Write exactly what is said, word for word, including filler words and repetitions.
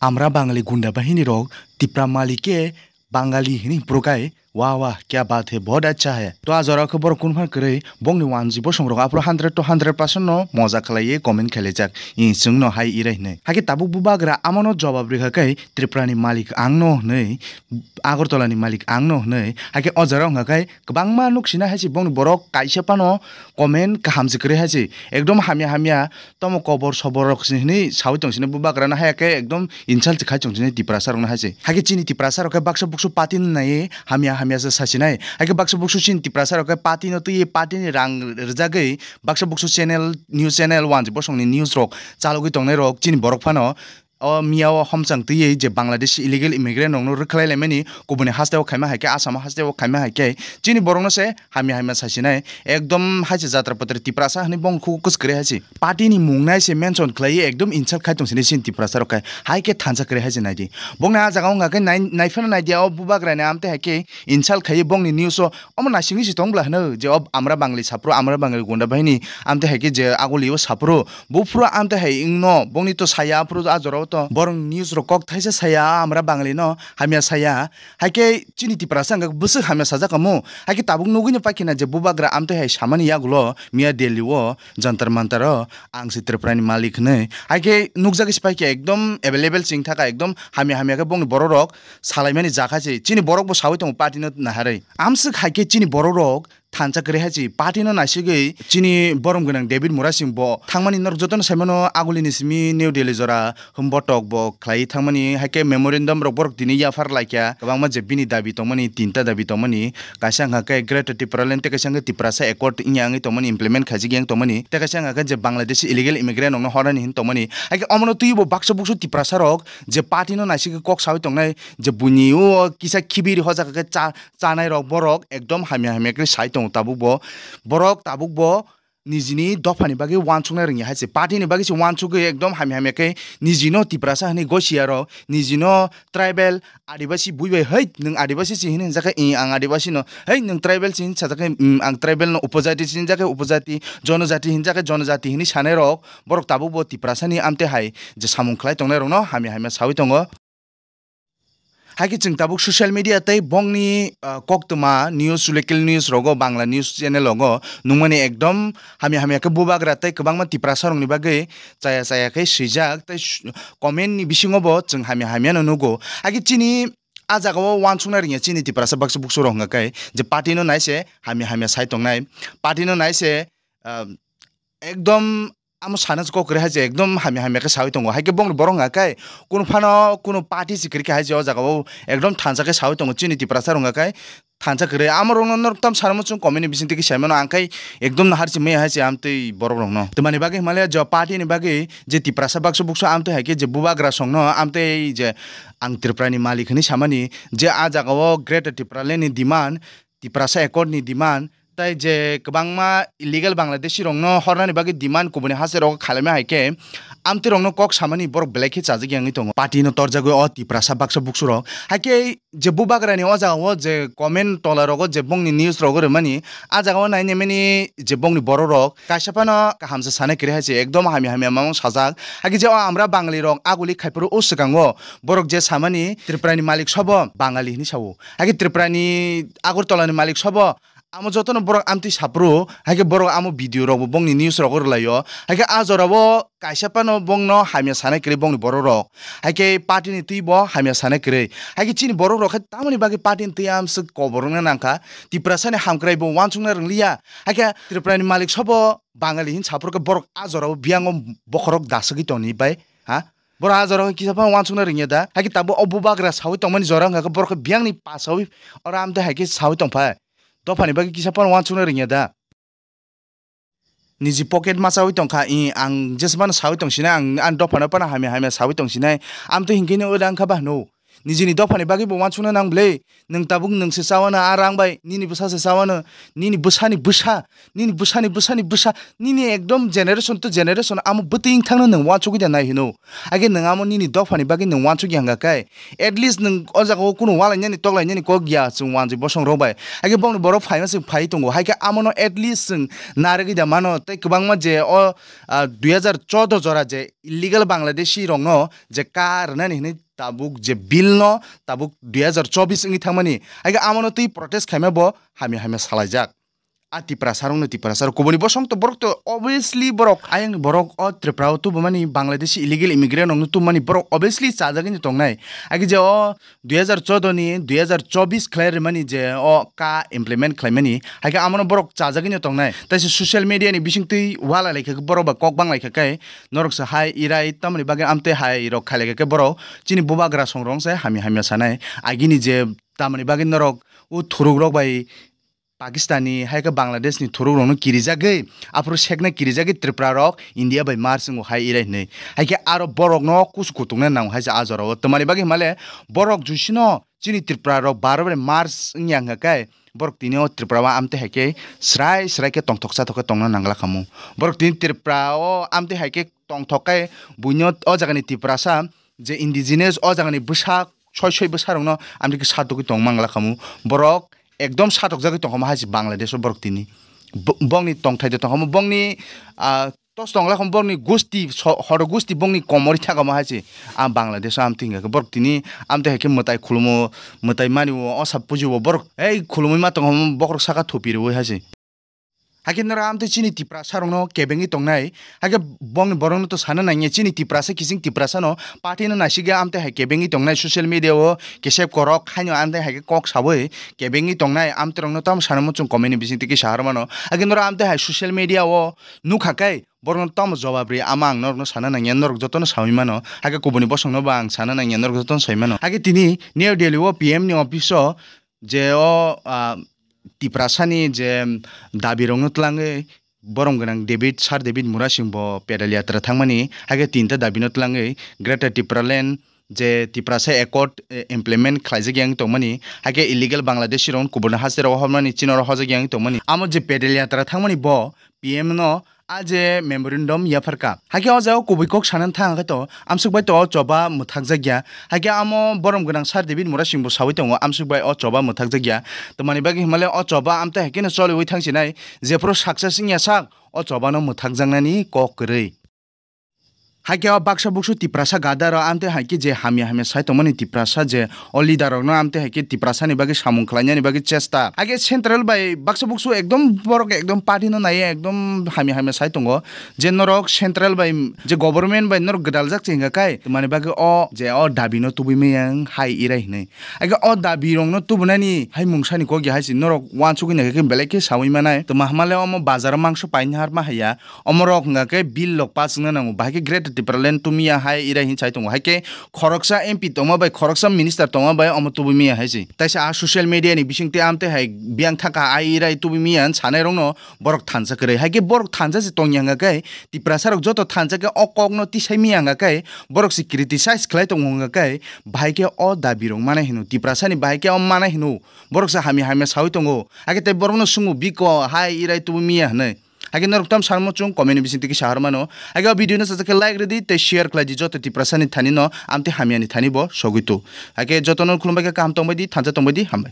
Amra Bangali gunda bahini rok Tipra Malik ke Bangali hini prukai. Wah, wah, kya baat hai, bahut acha hai. To a jora khe borok kun phan kwrwi, bongni wanji bosong rok aphuru hundred to hundred percent no moja khlaiwi comment khailaijak. I chwngno hai irai hwnwi. Hakhe tabuk bubagra amono jobab rikha khe Tripura ni malik ang no hwnwi, Agartala ni malik ang no hwnwi. Hakhe o jora wngkha khe kwbangma nuk sina hai se bongni borok kaisa phano comment kaham se kwrwi hai se. Ekdom hamya hamya tomo kobor sobor rok se hwnwi sawi tong sini bubagra no haya khe ekdom insult khai tong sini Tiprasa rok no hai se. Hakhe chini Tiprasa rok khe baksa buksu party no nai hamya hamya se sasinai. Hakhe baksa buksu chini Tiprasa rok khe party no twi party ni rang rwjagwi baksa buksu channel, news channel, wanji bosong ni news rok chalogwi tongnai rok chini borok phano o miya o homchang twiwi je Bangladesh illegal immigrant rokno rwkhlai laimani kubuni haste o khaima hai khe Assam o haste o khaima hai khe chini borok no se hamya hamya sasinai ekdom hai se jatra patra Tiprasa hwnwi bong khugo kwswk kwrwi hai se party ni mung nai se mention khlaiwi ekdom insult khai tong sini chini Tiprasa rok khai hai khe thansa kwrwi hai se naidi bongni a jaga wngkha khe nai naiphano naidia o bubagra ni amtwi hai khe insult khaiwi bongni news o omo naisingwi se tong bwla hwno je o Amra Bangali sapro Amra Bangali gunda bahini amtwi hai khe je aguli o sapro Buphuru amtwi hai wngno, bongni to saya, aphuru a jorao to borok news rok kok thaisa saya, Amra Bangali no hamya saya. Hai khe chini Tiprasa wngkha bwswk hamya sajak kamo. Hai khe tabuk nugwi no paikhe na je bubagra amtwi hai samani yagulo, miya Delhi o, Jantar Mantar o, ang se Tripura ni malik hwnwi. Hai khe nukjagwi se paikhe ekdom available se wngthaka, ekdom hamya hamya khe bongni borok rok salaimani jakha se. Chini borok bo sawi tongo party no naharwi. Amswk hai khe chini borok rok thansa kwrwi hai se party no naisigwi chini borom gwnang David Murasing bo thangmani norok jotono saimano agulini simi New Delhi jora hwnbo tok bo khlaiwi thangmani hai khe memorandum rok borok tini yaphar laikha kwbangma je bini dabi tongmani tinta dabi tongmani kaisa wngkha khe Greater Tipraland tei kaisa wngkha Tiprasa Accord wngya wngwi tongmani implement khaijak yang tongmani tei kaisa wngkha khe je Bangladeshi illegal immigrant rokno hornani hin tongmani hai khe omono twibo baksa buksu Tiprasa rok je party no naisigwi kok sawi tongnai je buini o kisa khibiri hojak khe cha chanai rok borok ekdom hamya hamya khe sai tongo tabuk bo borok tabuk bo nijini dophani bagwi uansuknai rwngya hai se party ni bagwi se uansugwi ekdom hamya hamya khe nijino Tiprasa hwnwi gosia rok nijino tribal adibasi bui bai hai nwng adibasi se hwnwi hwnjak khe ih ang adibasi no hai nwng tribal se hwnwi sajak khe mm, ang tribal no upojati se hwnjak khe upojati jonojati hwnjak khe jonojati hwnwi sanai rok borok tabuk bo Tiprasa ni amtwi hai je samung khlai tongnai rokno hamya hamya sawi tongo. Hai khe chwng tabuk social media tei bongni, ah, koktwma news, local news rogo, Bangla news channel rogo nungmani ekdom hamya hamya khe bubagra tei kwbangma Tiprasa rokni bagwi chaya chaya khe swijak tei su-, comment ni bisingo bo chwng hamya hamya no nugo. Hai khe chini a jaga o uansukna rwngya chini Tiprasa baksa buksu rok hwnka khe je party no nai se hamya hamya sai tongnai, party no nai se, ah, ekdom amo sana kok kwrwi hai se ekdom hamya hamya khe sawi tongo. Hai khe bongni borok hwnka khe kunu phano kunu party se kwrwi kha hai se o jaga o ekdom thansa khe sawi tongo chini Tiprasa rok hwnka khe thansa kwrwi. Amo rokno norok tam sanamo chwng comment ni bising twi khe sai mano ang khe ekdom no har se maya hai se amtwi borok rokno. Twmani bagwi hwnmale je party ni bagwi je Tiprasa baksa buksa amtwi hai khe je bubagra songno amtwi je ang Tripura ni malik hwnwi samani je a jaga o Greater Tipraland ni demand Tiprasa Accord ni demand, tai je kwbangma illegal Bangladeshi rokno hornani bagwi demand kubuni haste rogo khalaima hai khe, amtwi rokno kok samani borok belai khe chajak yangwi tongo. Party no torjagwi o Tiprasa baksa buksu rok. Hai khe je bubagra ni o jaga o je comment tola rogo je bongni news rogo rwmani, a jaga o nai nai mani je bongni borok rok kaisa phano kaham se sanai kwrwi hai se ekdom hamya hamya mano sajak. Hai khe je o Amra Bangali rok aguli khai phuru o swkango borok je samani Tripura ni malik sobo Bangali hinwi sao. Hai khe Tripura ni Agartala ni malik sobo amo jotono borok amtwi saphuru, hai khe borok amo video rok bo bongni news rogo rwlaio. Hai khe a jora o kaisa phano bongno hamya sanai kwrwi bongni borok rok. Hai khe party ni twi bo hamya sanai kwrwi. Hai khe chini borok rok khe tamoni bagwi party ni twi amswk kobor wngna nangkha. Tiprasa ni hamkrai bo uansukna rwngliya. Hai khe Tripura ni malik sobo Bangali hin saphuru khe borok a jora o biyang o bokhorok dasagwi tongni bai. Ha? Borok a jora o kisa phano uansukna rwngya da. Hai khe tabuk o bubagra sawi tongmani jora wngkha khe borok khe biyang ni pasawi oro amtwi hai khe sawi tongphai. Dophani bagwi kisa phano uansukna rwngya da. Niji pocket masawi tongkha, i, ang jesmano sawi tongsinai, ang ani dophano phano hamya hamya sawi tongsinai. Amtwi hinkhe no ora wngkha ba hwno. Nijini dophani bagwi bo uansukna nang bwle. Nwng tabuk nwng se chawano, a rang bai nini bwsa se chawano, nini bwsani bwsa, nini bwsani bwsani bwsa, nini ekdom generation to generation amo bwtwi wng thangno nwng uansugwi da nai hino. Age nwng amo nini dophani bagwi nwng uansukya hwnga khe, at least nwng o jaga o kunu ualainani toklainani kok ya chwng uanjwi bosong rok bai. Age bongni borok phaima chwng phai tongo, hai khe amono at least chwng narwgwi da mano. Tei kwbangma je o, ah, dui hazar choudo jora je illegal Bangladeshi rokno je ka rwnani hwnwi tabuk je bill no tabuk dui hazar chobis wngwi thangmani, hai khe amono twi protest khaima bo hamya hamya salaijak. A Tiprasa rokno Tiprasa rok kubuni bosong to borok to obviously borok ayang borok o Tripura o tubumani Bangladeshi illegal immigrant rokno tubumani borok obviously chajagwi no tongnai. Agi je o dui hazar choudo ni dui hazar chobis khlai rwmani je o ka implement khlaimani, hai khe amono borok chajagwi no tongnai. Taisa social media ni bisingtwi wala laikha khe borok ba kok bang laikha khe norok se hai irai tamoni bagwi amtwi hai rok khai laikha khe borok chini bubagra song rong se hamya hamya sanai. Agini je tamoni bagwi norok o thuruk rok bai Pakistan ni hai khe Bangladesh ni thuruk rokno kirijagwi, aphuru sekna kirijagwi Tripura rok India bai merge wngo hai irai hinwi. Hai khe aro borokno kusu kutukna nango hai se a jorao. Tamoni bagwi himale borok jusino chini Tripura rok baro bai merge wngya hwnkha khe borok tini o Tripura o amtwi hai khe srai srai khe tongthok chathok khe tongna nangla khamu. Borok tini Tripura o amtwi hai khe tongthok khe buino o jagani Tiprasa je indigenous o jagani bwsa soi soi bwsa rokno amtwi khe satokgwi tong mangla khamu. Borok ekdom satokjagwi tongkhamu hai se Bangladesh o borok tini. Bo-, bongni tongthai de tongkhamu, bongni, ah, tos tongla khamu, bongni gusti so-, horo gusti bongni komori thakamo hai se. A Bangladesh o amtwi hwnkha khe borok tini amtwi hai khe mwtai khulumo, mwtai mani o, o sap puji o borok ei khulumui ma tongkhamu bokhorok saka thupi rwui hai se. Hakhe norok amtwi chini Tiprasa rokno kebengwi tongnai. Hakhe bongni borokno to sana nangya, chini Tiprasa kiching Tiprasa no party no naisik ya amtwi hai kebengwi tongnai social media o kesep korok haino amtwi hai khe kok sawi kebengwi tongnai amtwi rokno tamo sana muchung comment ni bising twi kisa harmano. Hakhe norok amtwi hai social media o nukha khe borokno tamo jobab ri ama ang norokno sana nangya, norok jotono sawi mano. Hakhe kubuni bosongno bo ang sana nangya, norok jotono sawi mano. Hakhe tini New Delhi o P M ni office o je o, ah, Tiprasani je dabirokno twlangwi borom gwnang David, Sir David Murasing bo pedal yatra thangmani, hakhe tinta dabino twlangwi Greater Tipraland je Tiprasa Accord, eh, implement khlaijak yang tongmani, hakhe illegal Bangladeshi rokno kubuno haste rok hormani chini oro hojak yang tongmani. Amo je pedal yatra thangmani bo P M no a je memorandum yapharkha. Hakhe o jaga kubui kok sanani thang khe to, amsuk bai to o choba mwthakjak ya. Hakhe amo borom gwnang Sir David Murasing bo sawi tongo, amsuk bai o choba mwthakjak ya. Tamani bagwi himale o choba amtwi hai kheno choliwi thangsinai, jephuru success wngya sak, o choba no mwthakjaknani kok kwrwi. Hakhe o baksa buksu Tiprasa gadaro amtwi hai khe je hamya hamya sai tongmani Tiprasa je o leader rokno amtwi hai khe Tiprasani bagwi samung khlainani bagwi chesta. Hakhe central bai baksa buksu ekdom borok ekdom party no naiya ekdom hamya hamya sai tongo. Je norok central bai je government bai norok gwdaljak se hwnkha khe, tamani bagwi o je o dabi no tubui maya wng hai irai hinwi. Hakhe o dabi rokno tubunani hai mungsani kok ya hai se norok uansugwi naikha khe belai khe sawi manai. Tuma hamale omo bazar o mangso painharma haiya. Omorok hwnkha khe bill rok pass wngna nango. Bahai khe Greater Tipraland tumiya hai irai hin sai tongo. Hai khe khoroksa M P tongma bai khoroksa minister tongma bai omo tubui miya hai se. Taisa a social media ni bising tei amtwi hai biyang thaka ai irai tubui miya hin sanai rokno borok thansa kwrwi. Hai khe borok thansa se tongya hwnkha khe Tiprasa rok joto thansa khe o kok no tisai miya hwnkha khe borok se criticize khlai tongo hwnkha khe bahai khe o dabi rok manai hino. Tiprasa ni bahai khe o manai hino. Borok se hamya hamya sawi tongo. Hai khe tei borok no sungo biko hai irai tubui miya hinwi. Hakhe norok tam sanmo chung comment ni bising twi kisa har mano. Hakhe o video no sajak khe like rwdi tei share khlai di joto Tiprasa ni thani no amtwi hamya ni thani bo sogwi tu. Hakhe joto no khulumbai khe kaham tongbai di, thansa tongbai di, hambai.